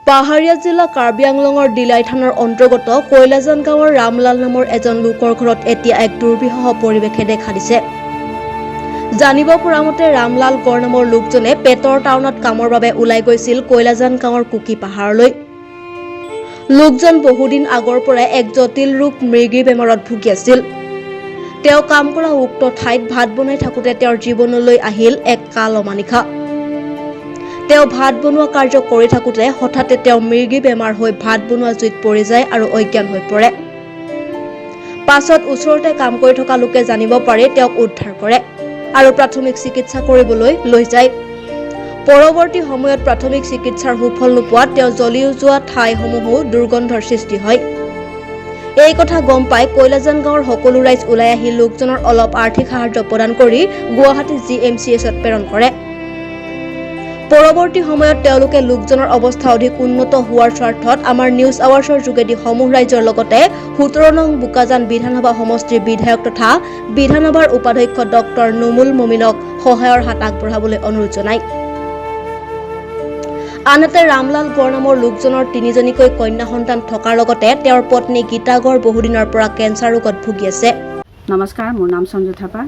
পাহাৰীয়া জিলা কাৰ্বি আংলঙৰ দিলাই থানাৰ অন্তৰ্গত কৈলাজান গাঁৱৰ ৰামলাল নামৰ এজন লোকৰ ঘৰত এতিয়া এক দুৰ্বিষহ পৰিৱেশে দেখা দিছে। জানিব পৰা মতে ৰামলাল গড় নামৰ লোকজনে পেটৰ টাউনত কামৰ বাবে ওলাই গৈছিল কৈলাজান গাঁৱৰ কুকি পাহাৰলৈ। লোকজন বহুদিন আগৰ পৰাই এক জটিল ৰোগ মৃগী বেমাৰত ভুগি আছিল। তেওঁ কাম কৰা উক্ত ঠাইত ভাত বনাই থাকোঁতে তেওঁৰ জীৱনলৈ আহিল এক কাল অমানিশা। তেওঁ ভাত বনোৱা কাৰ্য কৰি থাকোঁতে হঠাতে তেওঁ মৃগী বেমাৰ হৈ ভাত বনোৱা জুইত পৰি যায় আৰু অজ্ঞান হৈ পৰে। পাছত ওচৰতে কাম কৰি থকা লোকে জানিব পাৰি তেওঁক উদ্ধাৰ কৰে আৰু প্ৰাথমিক চিকিৎসা কৰিবলৈ লৈ যায়। পৰৱৰ্তী সময়ত প্ৰাথমিক চিকিৎসাৰ সুফল নোপোৱাত তেওঁ জ্বলি যোৱা ঠাইসমূহো দুৰ্গন্ধৰ সৃষ্টি হয়। এই কথা গম পাই কৈলাজান গাঁৱৰ সকলো ৰাইজ ওলাই আহি লোকজনৰ অলপ আৰ্থিক সাহায্য প্ৰদান কৰি গুৱাহাটী জিএমচিএইচত প্ৰেৰণ কৰে। পৰৱৰ্তী সময়ত তেওঁলোকে লোকজনৰ অৱস্থা অধিক উন্নত হোৱাৰ স্বাৰ্থত আমাৰ নিউজ আৱাৰ্ছৰ যোগেদি সমূহ ৰাইজৰ লগতে 17 নং বোকাজান বিধানসভা সমষ্টিৰ বিধায়ক তথা বিধানসভাৰ উপাধ্যক্ষ ডক্টৰ নুমুল মমিনক সহায়ৰ হাত আগবঢ়াবলৈ অনুৰোধ জনায়। আনহাতে ৰামলাল গড় নামৰ লোকজনৰ তিনিজনীকৈ কন্যা সন্তান থকাৰ লগতে তেওঁৰ পত্নী গীতা গড় বহুদিনৰ পৰা কেঞ্চাৰ ৰোগত ভুগি আছে। নমস্কাৰ, মোৰ নাম সঞ্জু থাপা।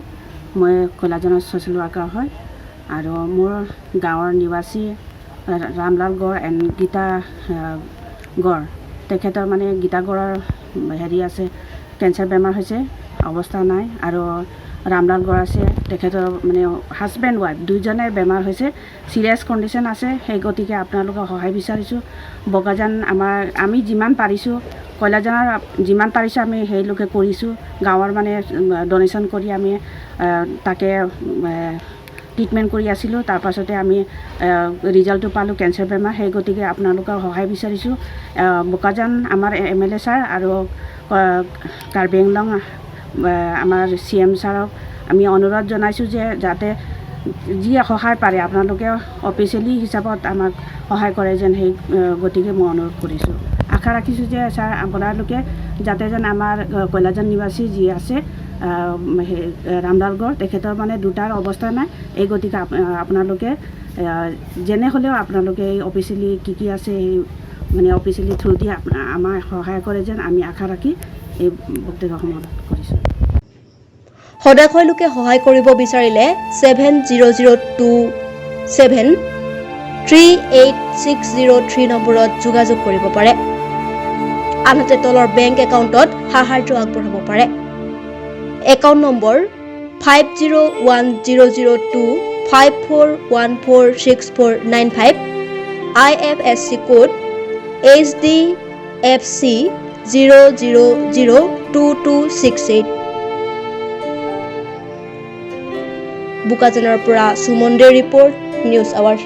মই কৈলাজানৰ ছ'চিয়েল ৱৰ্কাৰ হয় আৰু মোৰ গাঁৱৰ নিৱাসী ৰামলাল গড় এণ্ড গীতা গড়, তেখেতৰ মানে গীতা গড়ৰ হেৰি আছে, কেঞ্চাৰ বেমাৰ হৈছে, অৱস্থা নাই। আৰু ৰামলাল গড় আছে, তেখেতৰ মানে হাজবেণ্ড ৱাইফ দুইজনে বেমাৰ হৈছে, চিৰিয়াছ কণ্ডিশ্যন আছে। সেই গতিকে আপোনালোকৰ সহায় বিচাৰিছোঁ। বগাজান আমাৰ আমি যিমান পাৰিছোঁ, কৈলাজানৰ যিমান পাৰিছোঁ আমি সেই লোকে কৰিছোঁ। গাঁৱৰ মানে ডনেশ্যন কৰি আমি তাকে ট্ৰিটমেণ্ট কৰি আছিলোঁ। তাৰপাছতে আমি ৰিজাল্টটো পালোঁ কেঞ্চাৰ বেমাৰ। সেই গতিকে আপোনালোকৰ সহায় বিচাৰিছোঁ। বোকাজান আমাৰ এমএলএ ছাৰ আৰু কাৰ্বি আংলং আমাৰ চিএম ছাৰক আমি অনুৰোধ জনাইছোঁ যে যাতে যি সহায় পাৰে আপোনালোকে অফিচিয়েলি হিচাপত আমাক সহায় কৰে যেন, সেই গতিকে মই অনুৰোধ কৰিছোঁ। আশা ৰাখিছোঁ যে ছাৰ, আপোনালোকে যাতে যেন আমাৰ কৈলাজান নিৱাসী যি আছে সেই ৰামলাল গড়, তেখেতৰ মানে দুটাৰ অৱস্থা নাই। এই গতিকে আপোনালোকে যেনে হ'লেও আপোনালোকে এই অফিচিয়েলি কি কি আছে, সেই মানে অফিচিয়েলি থ্ৰু দি আমাৰ সহায় কৰে যেন আমি আশা ৰাখি এই বক্তব্য সমাপ্ত কৰিছোঁ। সদাশয় লোকে সহায় কৰিব বিচাৰিলে 7002738603 নম্বৰত যোগাযোগ কৰিব পাৰে। আনহাতে তলৰ বেংক একাউণ্টত সাহায্য আগবঢ়াব পাৰে। Account number 50100254146495, IFSC code HDFC0002268। বোকাজানৰ পৰা সুমন দেৰ ৰিপৰ্ট, নিউজ আৱাৰ্ছ।